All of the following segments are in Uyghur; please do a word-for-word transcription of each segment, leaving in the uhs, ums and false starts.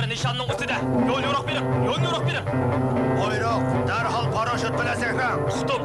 نىشاننىڭ ئۈستىدە. يول يورۇق بېرىڭ، يول يورۇق بېرىڭ. بۇيرۇق، دەرھال پاراشوت بىلەن سەكرەڭ. ئۇقتۇم.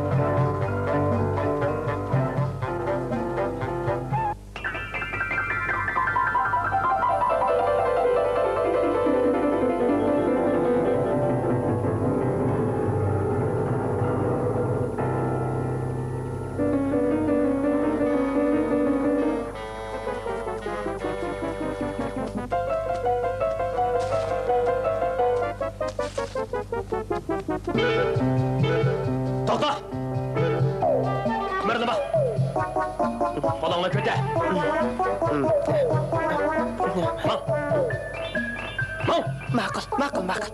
توختا! مىرىلدىما! قولۇڭنى كۆتەر! ماڭ! ماڭ! ماقۇل، ماقۇل، ماقۇل.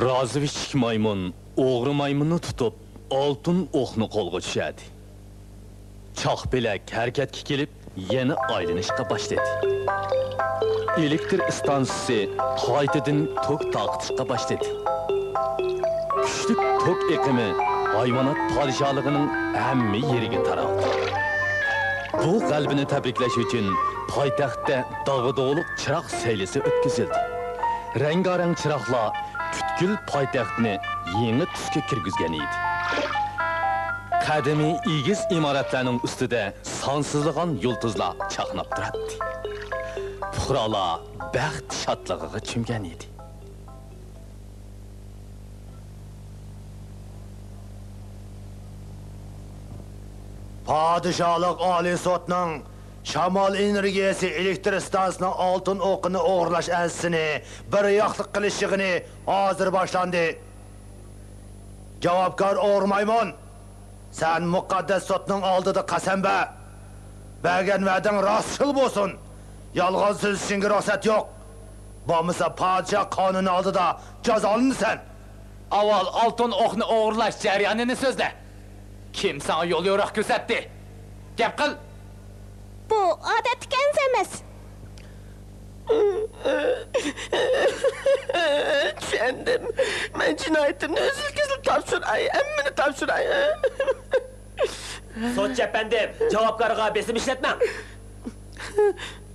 رازىۋىچلىك مايمۇن ئوغرى مايمۇننى تۇتۇپ، ئالتۇن ئوقنى قولغا چۈشۈردى. چاقپەلەك ھەرىكەتكە كېلىپ، يەنە ئايلىنىشقا باشلىدى. ئېلېكتر ئىستانسىسى قايتىدىن توك تارقىتىشقا باشلىدى. كۈچلۈك توك ئېقىمى ھايۋانات پادىشاھلىقىنىڭ ھەممە يېرىگە تارالدى. بۇ غەلىبىنى تەبرىكلەش ئۈچۈن پايتەختتە داغدۇغىلىق چىراغ سەيلىسى ئۆتكۈزۈلدى. رەڭگارەڭ چىراغلار پۈتكۈل پايتەختنى يېڭى تۈسكە كىرگۈزگەن ئىدى. قەدىمىي ئېگىز ئىمارەتلەرنىڭ ئۈستىدە سانسىزلىغان يۇلتۇزلار چاقناپ تۇراتتى. پۇقرالار بەخت شادلىقىغا چۆمگەن ئىدى. پادىشاھلىق ئالىي سوتنىڭ شامال ئېنېرگىيەسى ئېلېكتر ئىستانسىسىنىڭ ئالتۇن ئوقىنى ئوغرىلاش ئەنسىسىنى بىر ياقلىق قىلىش يىغىنى ھازىر باشلاندى. جاۋابكار ئوغرى مايمۇن! سەن مۇقەددەس سوتنىڭ ئالدىدا قەسەم بەر. بەرگەن ۋەدەڭ راستچىل بولسۇن. يالغان سۆزلىشىڭگە رۇخسەت يوق. بولمىسا پادىشاھ قانۇنى ئالدىدا جازالىنىسەن. ئاۋۋال ئالتۇن ئوقنى ئوغرىلاش جەريانىنى سۆزلە. كىم ساڭا يول يورۇق كۆرسەتتى؟ گەپ قىل! بۇ ئادەتتىكى ئەنسە ئەمەس. چۈشەندىم. مەن جىنايىتىمنى ئۈزۈل-كېسىل تاپشۇراي، ھەممىنى تاپشۇراي. سوتچى ئەپەندىم، جاۋابكارغا بېسىم ئىشلەتمەڭ.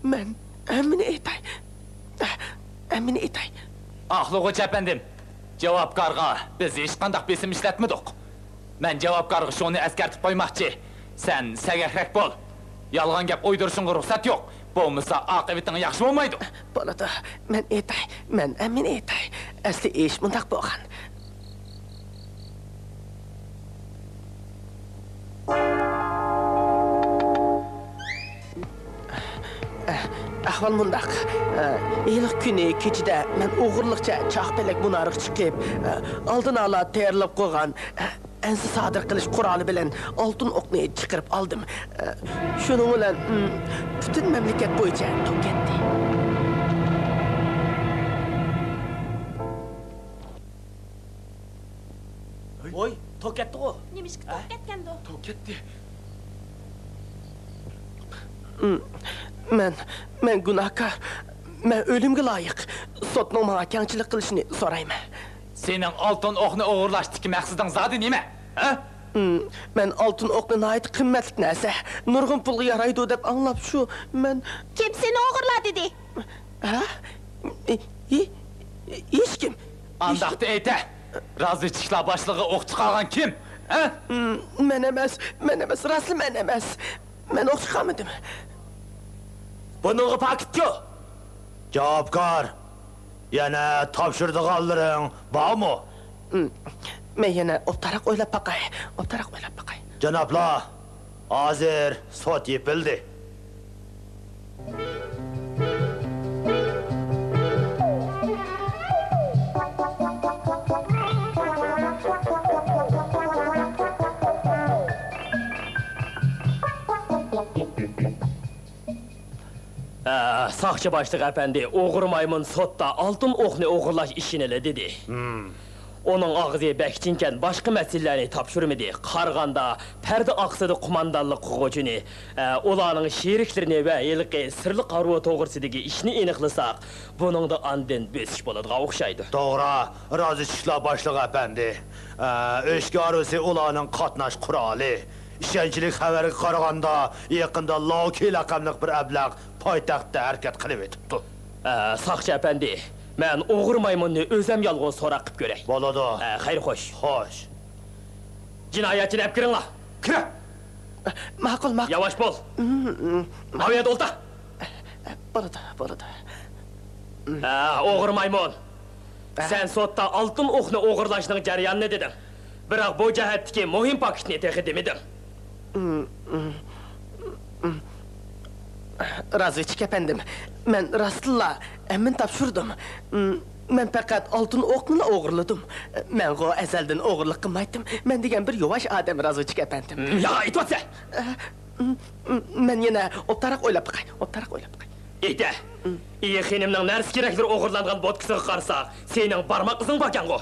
مەن ھەممىنى ئېيتاي. ھەممىنى ئېيتاي. ئاقلىغۇچى ئەپەندىم، جاۋابكارغا بىز ھېچقانداق بېسىم ئىشلەتمىدۇق. مەن جاۋابكارغا شۇنى ئەسكەرتىپ قويماقچى، سەن سەگەكرەك بول. يالغان گەپ ئويدۇرۇشۇڭغا رۇخسەت يوق. بولمىسا ئاقىۋىتىڭ ياخشى بولمايدۇ. بولىدۇ، مەن ئېيتاي، مەن ھەممىنى ئېيتاي. ئەسلى ئىش مۇنداق بولغان. ئەھۋال مۇنداق. ھېلىقى كۈنى كېچىدە مەن ئوغرىلىقچە چاقپەلەك مۇنارىغا چىقىپ، ئالدىن ئالا تەييارلاپ قويغان ئەنسە سادىر قىلىش قورالى بىلەن ئالتۇن ئوقنى چىقىرىپ ئالدىم. شۇنىڭ بىلەن، ئىم، پۈتۈن مەملىكەت بويىچە توك كەتتى. ۋوي، توك كەتتىغۇ؟ نېمىشقا توك كەتكەندۇ؟ توك كەتتى. ئىم، مەن، مەن گۇناھكار. مەن ئۆلۈمگە لايىق. سوتنىڭ ماڭا كەڭچىلىك قىلىشىنى سورايمەن. سېنىڭ ئالتۇن ئوقنى ئوغرىلاشتىكى مەقسىتىڭ زادى نېمە؟ ھە؟ ئىم، مەن ئالتۇن ئوقنى ناھايىتى قىممەتلىك نەرسە، نۇرغۇن پۇلغا يارايدۇ دەپ ئاڭلاپ شۇ، مەن. كىم سېنى ئوغرىلا دېدى؟ ھە؟ ھېچكىم. ئانداقتا ئېيتە، رازۋېدچىكلار باشلىقىغا ئوق چىقارغان كىم؟ ھە؟ مەن ئەمەس، مەن ئەمەس، راستلا مەن ئەمەس. مەن ئوق چىقارمىدىم. بۇنىڭغا پاكىتكۇ؟ جاۋابكار، يەنە تاپشۇرىدىغانلىرىڭ بارمۇ؟ مەن يەنە ئوبدانراق ئويلاپ باقاي، ئوبدانراق ئويلاپ باقاي. جانابلار، ھازىر سوت يېپىلدى. ئە، ساقچى باشلىق ئەپەندى، ئوغرى مايمۇن سوتتا ئالتۇن ئوقنى ئوغرىلاش ئىشىنى ئېلى دېدى. ئۇنىڭ ئاغزى بەك چىڭكەن، باشقا مەسىلىلەرنى تاپشۇرمىدى. قارىغاندا، پەردە ئارقىسىدا قوماندانلىق قىلغۇچىنى، ئە، ئۇلارنىڭ شېرىكلىرىنى ۋە ھېلىقى سىرلىق ھارۋا توغرىسىدىكى ئىشنى ئېنىقلىساق، بۇنىڭدا ئاندىن بۆسۈش بولىدىغان ئوخشايدۇ. توغرا، رازۋېدچىكلار باشلىقى ئەپەندى. ئە، ئۆچكە ھارۋىسى ئۇلارنىڭ قاتناش قورالى. ئىشەنچلىك خەۋەرگە قارىغاندا، يېقىندا لاۋكى لەقەملىك بىر ئەبلەخ پايتەختتە ھەرىكەت قىلىۋېتىپتۇ. ئە، ساقچى ئەپەندى، مەن ئوغرى مايمۇننى ئۆزۈم يالغۇز سوراق قىلىپ كۆرەي. بولىدۇ. ئە، خەير، خوش. خوش. جىنايەتچىنى ئەپ كىرىڭلار. كىرە! ماقۇل، ماقۇل. ياۋاش بول. ماۋۇ يەردە ئولتۇر. بولىدۇ، بولىدۇ. ئە، ئوغرى مايمۇن. ئە؟ سەن سوتتا ئالتۇن ئوقنى ئوغرىلاشنىڭ جەريانىنى دېدىڭ. بىراق بۇ جەھەتتىكى مۇھىم پاكىتنى تېخى دېمىدىڭ. رازۋېدچىك ئەپەندىم، مەن راستلا ھەممىنى تاپشۇردۇم. مەن پەقەت ئالتۇن ئوقنىلا ئوغرىلىدىم. مەنغۇ ئەزەلدىن ئوغرىلىق قىلمايتتىم. مەن دېگەن بىر يۇۋاش ئادەم، رازۋېدچىك ئەپەندىم. ياغا ئېيتىۋاتىسەن! مەن يەنە ئوبدانراق ئويلاپ باقاي، ئوبدانراق ئويلاپ باقاي. ئېيتە! ئىيى خېنىمنىڭ نەرسە-كېرەكلىرى ئوغرىلانغان بوتكىسىغا قارىساق، سېنىڭ بارماق ئىزىڭ باركەنغۇ؟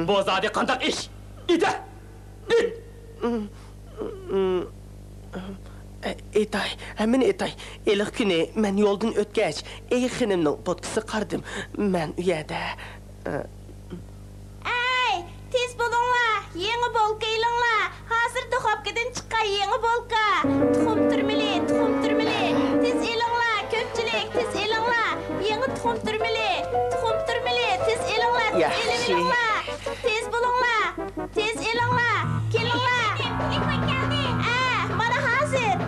بۇ زادى قانداق ئىش؟ ئېيتە! ئېيت! ئېيتاي، ھەممىنى ئېيتاي. ھېلىقى كۈنى مەن يولدىن ئۆتكەچ، ئىيى خېنىمنىڭ بوتكىسىغا قارىدىم. مەن ئۇ يەردە، ئەي، تېز بولۇڭلار، يېڭى بولكا ئېلىڭلار. ھازىر دۇخوپكىدىن چىققان يېڭى بولكا. تۇخۇم تۈرمىلى، تۇخۇم تۈرمىلى. تېز ئېلىڭلار، كۆپچىلىك، تېز ئېلىڭلار. يېڭى تۇخۇم تۈرمىلى، تۇخۇم تۈرمىلى. تېز ئېلىڭلار، تېز ياخشى. ئېلىۋېلىڭلار. تېز بولۇڭلار، تېز ئېلىڭلار. كېلىڭلار. ئە، مانا ھازىر.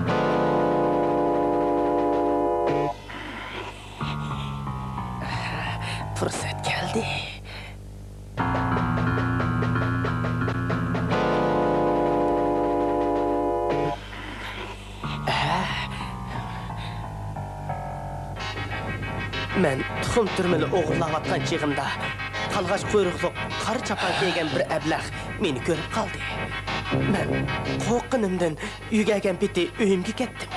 پۇرسەت كەلدى. مەن تۇخۇم تۈرمىنى ئوغرىلاۋاتقان چېغىمدا، تالغاچ قۇيرۇقلۇق، قارا چاپان كىيگەن بىر ئەبلەخ مېنى كۆرۈپ قالدى. مەن قورققىنىمدىن يۈگۈرگەن پېتى ئۆيۈمگە كەتتىم.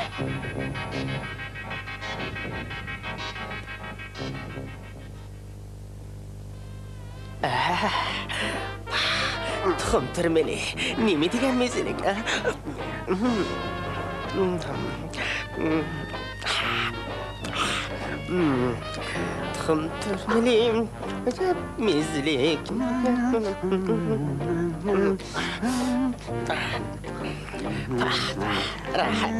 تۇخۇم تۈرمىلى نېمە دېگەن مېزىلىك، ھە؟ تۇخۇم تۈرمىلى ئەجەب مېزىلىك. راھەت.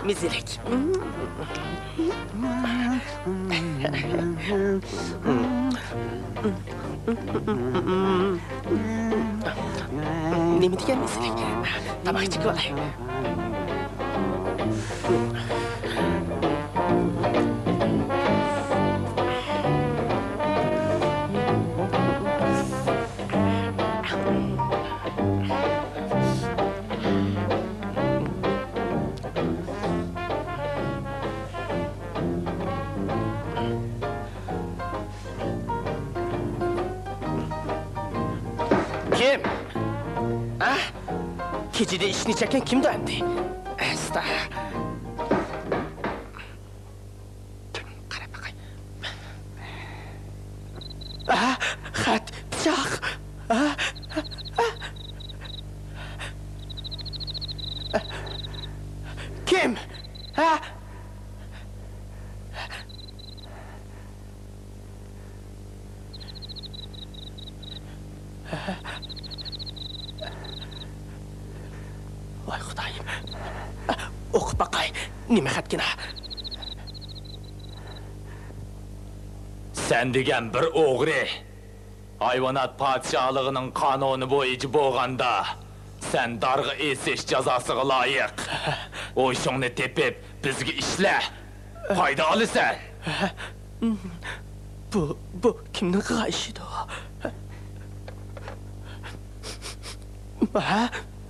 مېزىلىك. نېمە دېگەن مېزىلىك؟ تاماق ئىچىپ كېلەي. كىم؟ ھە؟ كېچىدە ئىشىكنى چەككەن كىمدۇ ئەمدى؟ ئەستا. قاراپ باقاي. ھە؟ خەت، پىچاق. ھە؟ كىم؟ ھە؟ ۋاي خۇدايىم. ئوقۇپ باقاي، نېمە خەتكىنا؟ سەن دېگەن بىر ئوغرى. ھايۋانات پادىشاھلىقىنىڭ قانۇنى بويىچە بولغاندا، سەن دارغا ئېسىش جازاسىغا لايىق. ھوشۇڭنى تېپىپ، بىزگە ئىشلە. پايدا ئالىسەن. بۇ، بۇ كىمنىڭ قىلغان ئىشىدۇ؟ ھە؟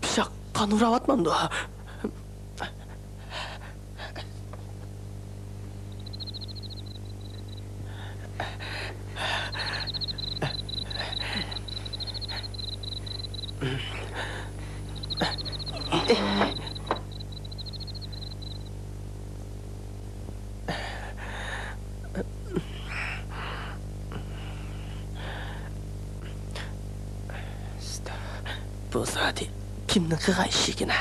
پىششىق قان ئۇرۇۋاتمامدۇ؟ بۇ زادى كىمنىڭ قىلغان ئىشىكىن؟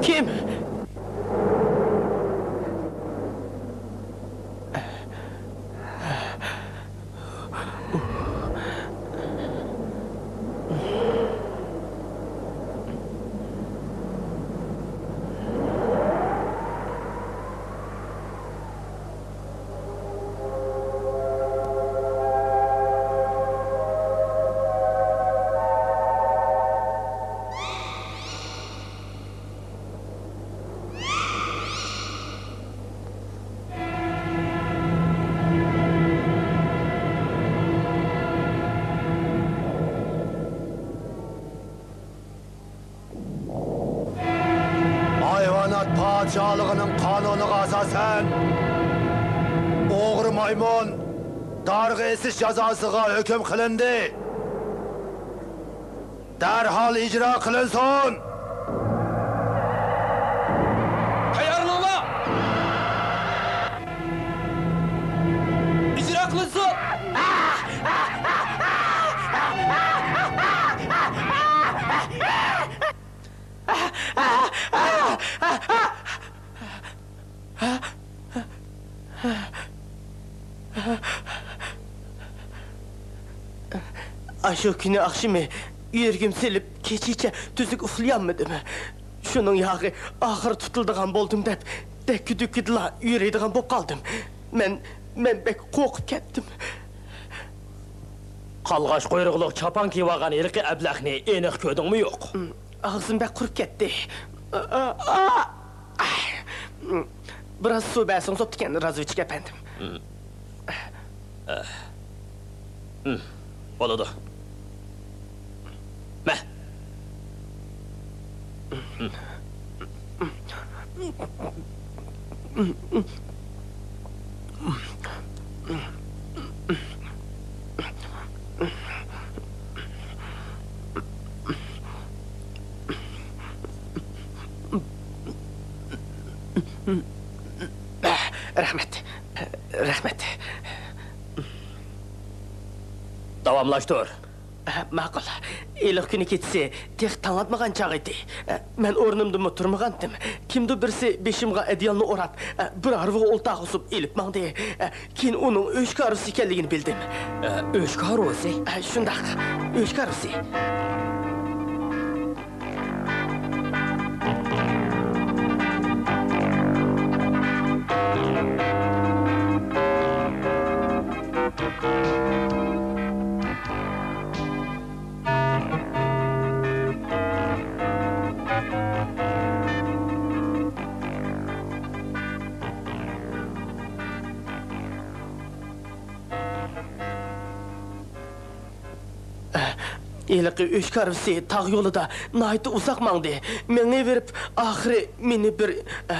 كىم؟ ھايۋانات پادىشاھلىقىنىڭ قانۇنىغا ئاساسەن، ئوغرى مايمۇن دارغا ئېسىش جازاسىغا ھۆكۈم قىلىندى. دەرھال ئىجرا قىلىنسۇن! تەييارلىنىڭلار! ئىجرا قىلىنسۇن! ئاشۇ كۈنى ئاخشىمى يۈرىكىم سېلىپ، كېچىچە تۈزۈك ئۇخلىيالمىدىم. شۇنىڭ ياغى ئاخىرى تۇتۇلىدىغان بولدۇم دەپ، دەككە-دۈككىدىلا يۈرىدىغان بولۇپ قالدىم. مەن، مەن بەك قورقۇپ كەتتىم. قالغاچ قۇيرۇقلۇق چاپان كىيىۋالغان ھېلىقى ئەبلەخنى ئېنىق كۆردۈڭمۇ يوق؟ ئاغزىم بەك قۇرۇپ كەتتى. بىراز سۇ بەرسىڭىز بوپتىكەن، رازۋېچكا ئەپەندىم. بولىدۇ. مە. رەھمەت. رەھمەت. داۋاملاشتۇر. ماقۇل. ھېلىقى كۈنى كېچىسى تېخى تاڭ ئاتمىغان چاغ ئىدى. مەن ئورنۇمدىنمۇ تۇرمىغانتىم. كىمدۇر بىرسى بېشىمغا ئەدىيالنى ئوراپ، بىر ھارۋىغا ئولتۇرغۇزۇپ ئېلىپ ماڭدى. كېيىن ئۇنىڭ ئۆچكە ھارۋىسى ئىكەنلىكىنى بىلدىم. ئۆچكە ھارۋىسى؟ شۇنداق، ئۆچكە ھارۋىسى. ھېلىقى ئۆچكە ھارۋىسى تاغ يولىدا ناھايىتى ئۇزاق ماڭدى. مېڭىۋېرىپ، ئاخىرى مېنى بىر، ئە،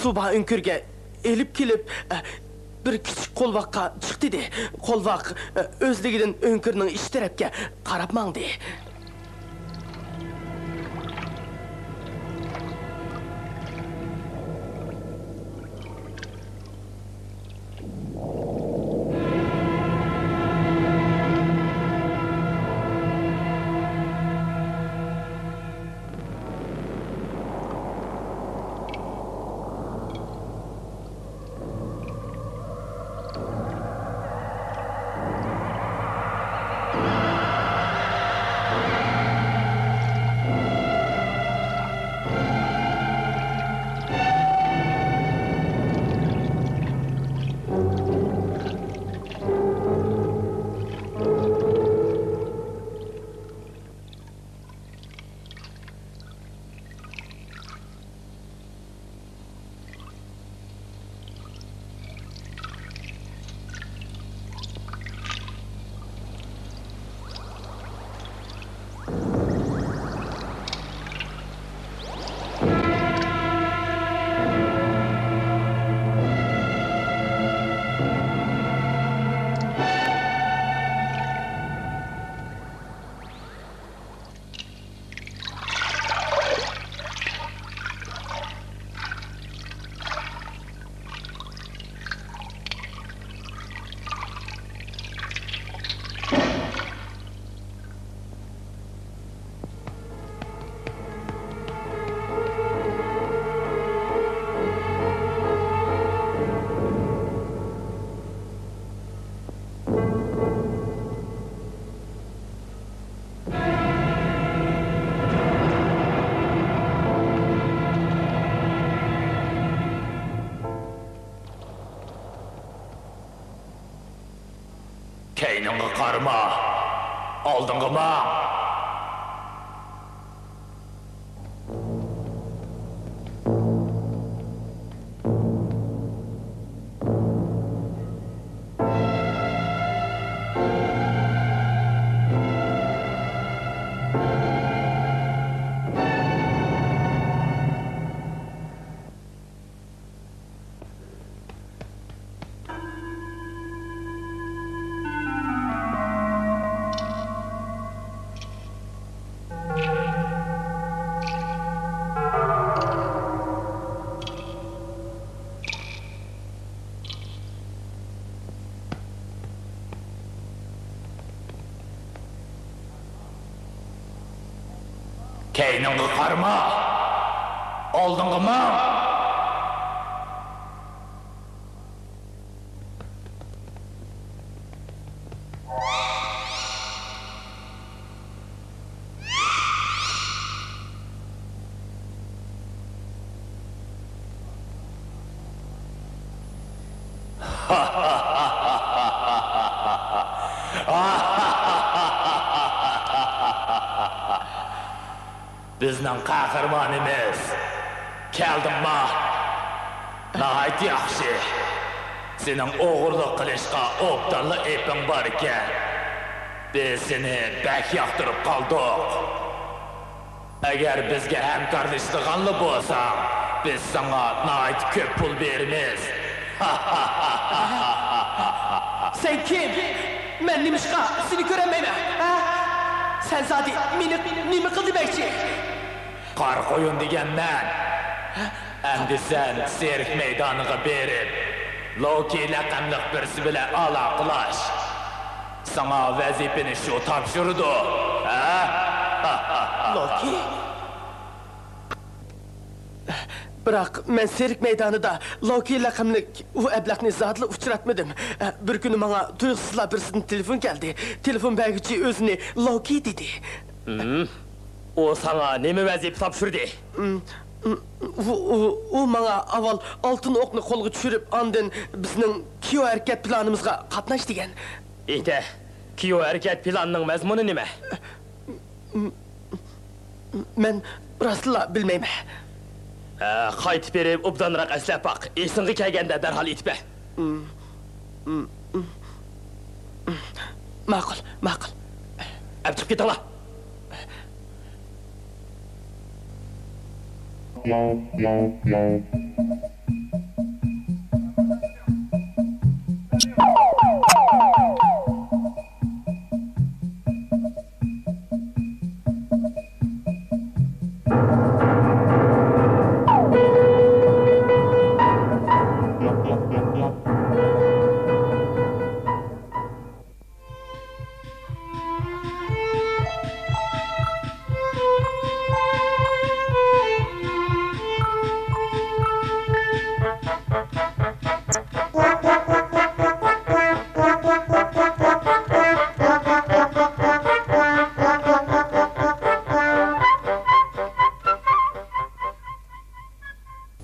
سۇبا ئۆڭكۈرگە ئېلىپ كېلىپ، ئە، بىر كىچىك قولۋاققا چىق دېدى. قولۋاق، ئە، ئۆزلۈكىدىن ئۆڭكۈرنىڭ ئىچ تەرەپكە قاراپ ماڭدى. كەينىڭگە قارىما، ئالدىڭغا ماڭ! كەينىڭگە قارىما، ئالدىڭغا ماڭ! بىزنىڭ قەھرىمانىمىز، كەلدىڭما؟ ناھايىتى ياخشى. سېنىڭ ئوغرىلىق قىلىشقا ئوبدانلا ئېپىڭ باركەن. بىز سېنى بەك ياقتۇرۇپ قالدۇق. ئەگەر بىزگە ھەمكارلىشىدىغانلا بولساڭ، بىز ساڭا ناھايىتى كۆپ پۇل بېرىمىز. سەن كىم؟ مەن نېمىشقا سېنى كۆرەلمەيمەن؟ ھە؟ سەن زادى مېنى نېمە قىل دېمەكچى؟ قارا قويۇن دېگەن مەن. ئەمدى سەن سېرك مەيدانىغا بېرىپ، لوكى لەقەملىك بىرسى بىلەن ئالاقىلاش. ساڭا ۋەزىپىنى شۇ تاپشۇرىدۇ، ھە؟ لوكى؟ بىراق مەن سېرك مەيدانىدا لوكى لەقەملىك ئۇ ئەبلەخنى زادىلا ئۇچراتمىدىم. بىر كۈنى ماڭا تۇيۇقسىزلا بىرسىدىن تېلېفون كەلدى. تېلېفون بەرگۈچى ئۆزىنى لوكى دېدى. ھىم؟ ئۇ ساڭا نېمە ۋەزىپە تاپشۇردى؟ ئۇ، ئۇ، ئۇ ماڭا ئاۋۋال ئالتۇن ئوقنى قولغا چۈشۈرۈپ، ئاندىن بىزنىڭ كيو ھەرىكەت پىلانىمىزغا قاتناش دېگەن. ئېيتە، كيو ھەرىكەت پىلانىنىڭ مەزمۇنى نېمە؟ مەن راستلا بىلمەيمەن. ھە، قايتىپ بېرىپ ئوبدانراق ئەسلەپ باق. ئېسىڭگە كەلگەندە دەرھال ئېيتىپ بەر. ماقۇل، ماقۇل. ئەپ چىقىپ كېتىڭلار.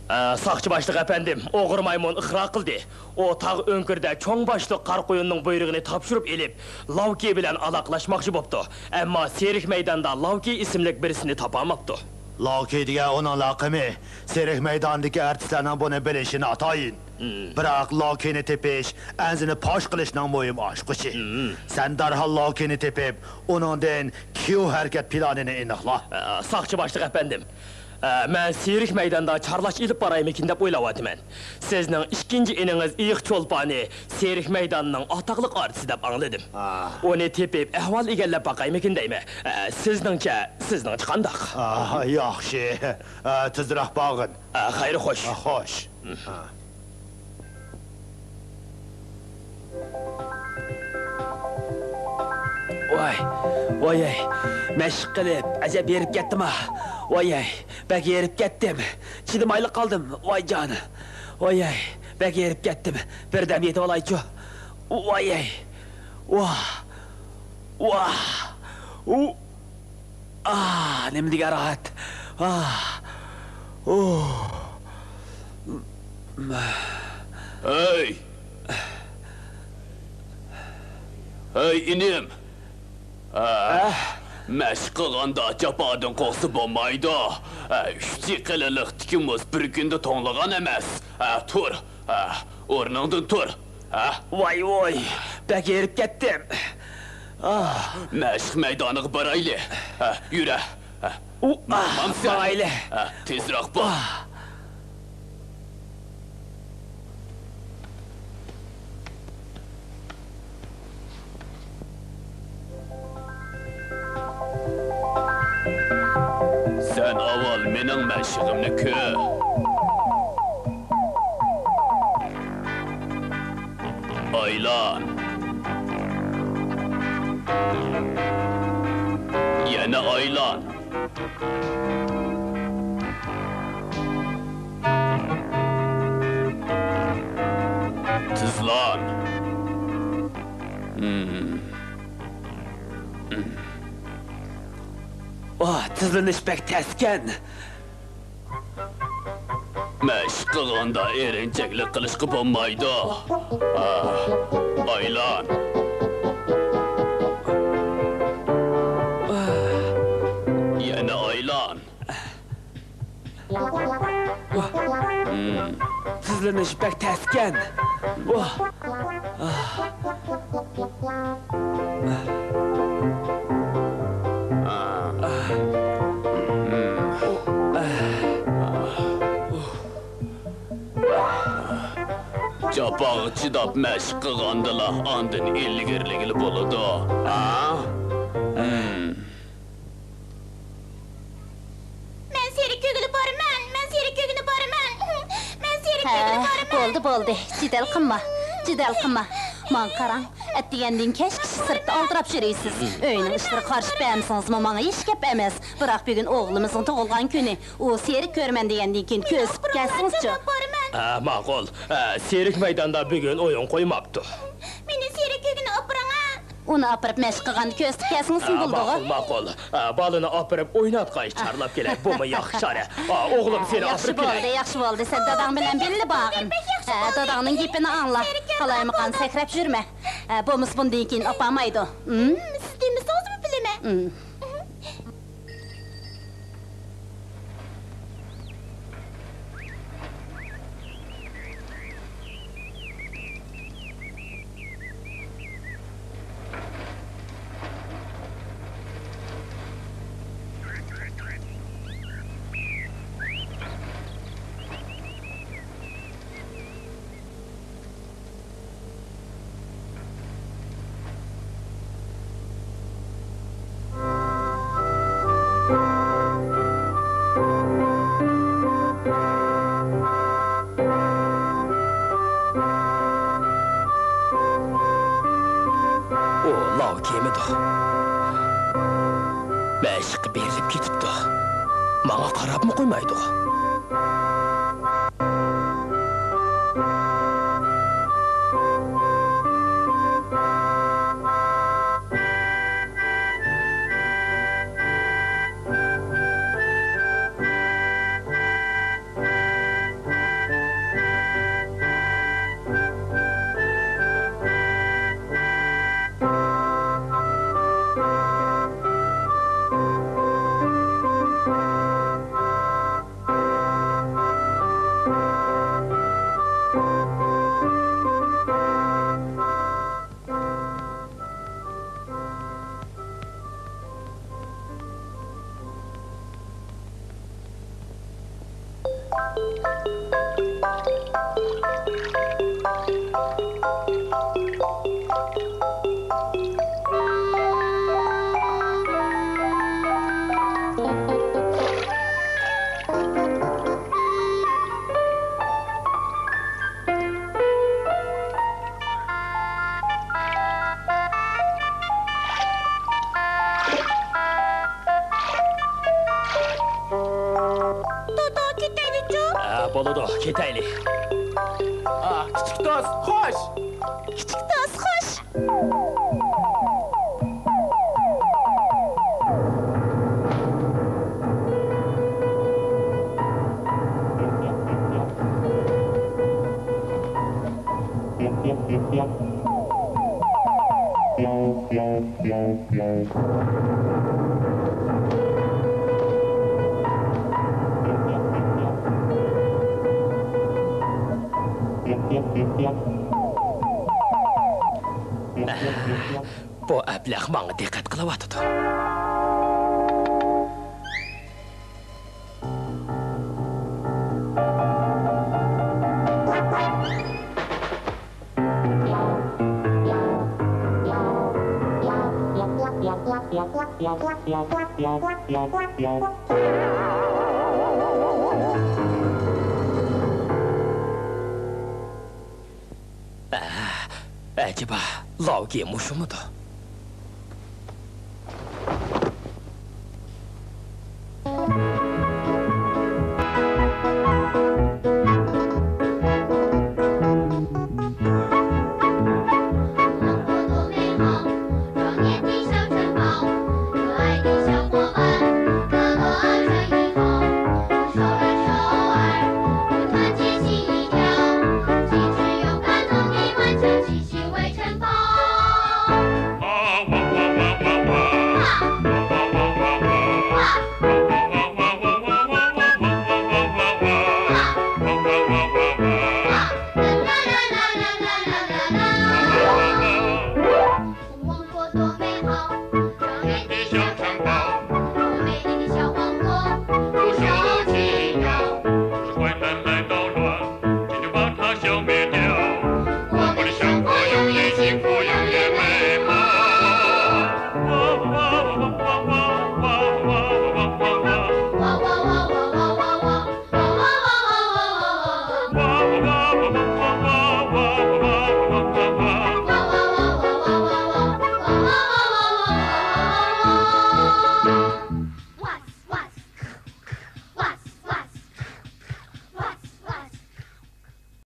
ئە، ساقچى باشلىق ئەپەندىم، ئوغرى مايمۇن ئىقرار قىلدى. ئۇ تاغ ئۆڭكۈرىدە چوڭ باشلىق قارا قويۇننىڭ بۇيرۇقىنى تاپشۇرۇپ ئېلىپ، لاۋكى بىلەن ئالاقىلاشماقچى بوپتۇ. ئەمما سېرك مەيداندا لاۋكى ئىسىملىك بىرسىنى تاپالماپتۇ. لاۋكى دېگەن ئۇنىڭ لەقىمى. سېرك مەيدانىدىكى ئارتىسلارنىڭ بۇنى بىلىشى ناتايىن. بىراق لاكىنى تېپىش ئەنزىنى پاش قىلىشنىڭ مۇھىم ئاچقۇچى. سەن دەرھال لاكىنى تېپىپ، ئۇنىڭدىن كيۇ ھەرىكەت پىلانىنى ئېنىقلا. ئە، ساقچى باشلىق ئەپەندىم. ئە، مەن سېرىك مەيداندا چارلاش ئېلىپ بارايمىكىن دەپ ئويلاۋاتىمەن. سىزنىڭ ئىككىنچى ئىنىڭىز ئېيىق چولپانى سېرىك مەيداننىڭ ئاتاقلىق ئارتىسى دەپ ئاڭلىدىم. ئۇنى تېپىپ، ئەھۋال ئىگىلەپ باقايمىكىن دەيمەن. ئە، سىزنىڭچە، سىزنىڭچە قانداق؟ ئا، ياخشى. ئە، تېزرەك بارغىن. ئە، خەير، خوش. ئە، خوش. ۋاي، ۋاي، ئەي، مەشىق قىلىپ، ئەجەب ھېرىپ كەتتىم-ھە. ۋاي، ئەي، بەك ھېرىپ كەتتىم. چىدىمايلا قالدىم. ۋاي جان. ۋاي، ئەي، بەك ھېرىپ كەتتىم. بىردەم يېتىۋالايچۇ. ۋاي، ئەي. ۋاھ. ۋاھ. ئۇ. ئاھ، نېمە دېگەن راھەت. ئاھ. ئۇھ. ھەي! ھەي، ئىنىم! ئە، مەشىق قىلغاندا جاپادىن قورقسا بولمايدۇ. ئە، ئۈچ چېقىلىلىقتىكى مۇز بىر كۈندە توڭلىغان ئەمەس. ئە، تۇر. ئە، ئورنۇڭدىن تۇر. ئە. ۋاي، ۋاي، بەك ھېرىپ كەتتىم. ئاھ. مەشىق مەيدانىغا بارايلى. ئە، يۈرە. ئە، ئۇ، ئاھ، ماڭامسەن؟ ماڭايلى. ئە، تېزرەك بار. ئاھ. سەن ئاۋۋال مېنىڭ مەشىقىمنى كۆر. ئايلان. يەنە ئايلان. تىزلان. ۋاھ، تىزلىنىش بەك تەسكەن. مەشىق قىلغاندا ئېرىنچەكلىك قىلىشقا بولمايدۇ. ئاھ، ئايلان. يەنە ئايلان. تىزلىنىش بەك تەسكەن. جاپاغا چىداپ مەشىق قىلغاندىلا ئاندىن ئىلگىرىلىگىلى بولىدۇ. ھە؟ مەن سېرىك كۆگىلى بارىمەن، مەن سېرىك كۆگىلى بارىمەن، مەن سېرىك ھە، كۆگىلى بارىمەن. بولدى، بولدى، جېدەل قىلما، جېدەل قىلما. ماڭا قاراڭ، ئەتىگەندىن كەچكىچە سىرتتا ئالدىراپ يۈرىسىز. ئۆينىڭ ئىشلىرىغا قارىشىپ بەرمىسىڭىزمۇ ماڭا ھېچ گەپ ئەمەس. بىراق بۈگۈن ئوغلىمىزنىڭ تۇغۇلغان كۈنى. ئۇ سېرىك كۆرىمەن دېگەندىن كېيىن كۆزىتىپ كەلسىڭىزچۇ؟ ھە، ماقۇل. ھە، سېرىك مەيداندا بۈگۈن ئويۇن قويماپتۇ. مېنى سېرىك كۆگىنى ئاپىرىڭا. ئۇنى ئاپىرىپ مەشىق قىلغاندا كۆزىتىپ كەلسىڭىزمۇ ھە، بولىدىغۇ؟ ماقۇل، ماقۇل. ھە، بالىنى ئاپىرىپ ئويناتقايچە چارلاپ كېلەي. بۇمۇ ياخشى چارە. ھە، ئوغلۇم، سېنى ياخشى ئاپىرىپ كېلەي. بولدى، ياخشى بولدى. سەن داداڭ بىلەن بىللە بارغىن. ھە، داداڭنىڭ گېپىنى ئاڭلا. قالايمىقان سەكرەپ يۈرمە. ھە، بولمىسا بۇندىن كېيىن ئاپارمايدۇ. ھىم؟ سىز دېمىسىڭىزمۇ بىلىمەن. ھىم. ئۇ لاۋ كىيىمىدۇ. مەشىققە بېرىلىپ كېتىپتۇ. ماڭا قاراپمۇ قويمايدۇ. دادا، كېتەيلىچۇ؟ ھە، بولىدۇ، كېتەيلى. ئا، كىچىك دوست، خوش! كىچىك دوست، خوش! بۇ ئەبلەخ ماڭا دىققەت قىلىۋاتىدۇ. ئە، ئەجەبا، لاۋگى مۇشۇمىدۇ؟